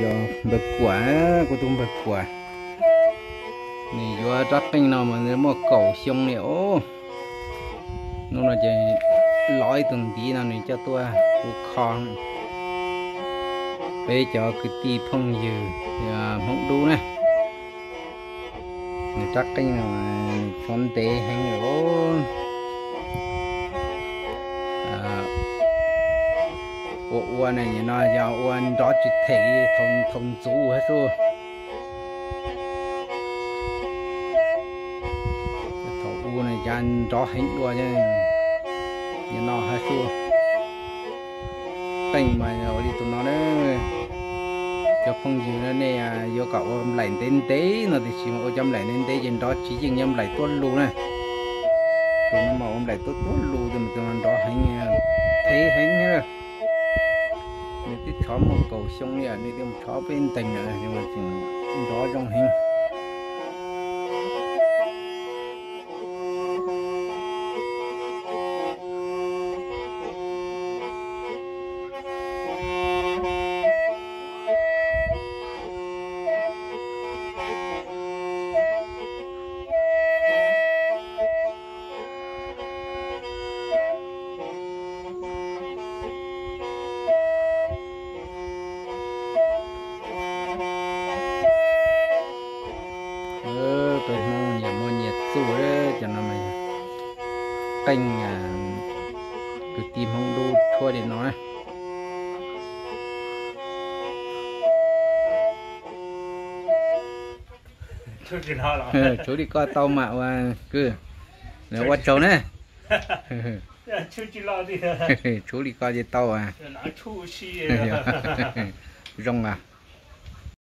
Yog npawg Kuam, kuv tus npawg Kuam, nws yuav rab qeej no mas nws muaj kaum xyoo li os. Hnub no ces lov ib tug ntiv no nws coj tuaj kuv kho. Peb cov kwv tij phooj ywg Hmoob Dub na, nws rab qeej no nws tshuav ntev heev os. Ua ua ne, nim no yog ua nrov tsis them li thaum ntxuv hab xwb. Thaum ub ne cas nrov heev dua, nim no hab xwb. Qeej mas ua li tus no na. Cov phooj ywg na, nej yuav kom ua nplaim ntev ntev no tiam sis mas ua cov nplaim ntev ntev ces nrov tsis yeej, nyob nplaim tuab lug na. Tus no mas ua nplaim tuab tuab lug tus no nrov heev, thev heev na. Nws twb tshov muaj kaum xyoo li, nws twb tshov peb nteeg lawm, nrov zoo heev. Peb Hmoob nyias muaj nyias txuj, cov no mas yog qeej kwv tij Hmoob Dub tshuab li no na. Tshuav li koj tau mas ua kwv, ua tsaug na. Tshuav li koj ces tau. Zoo a.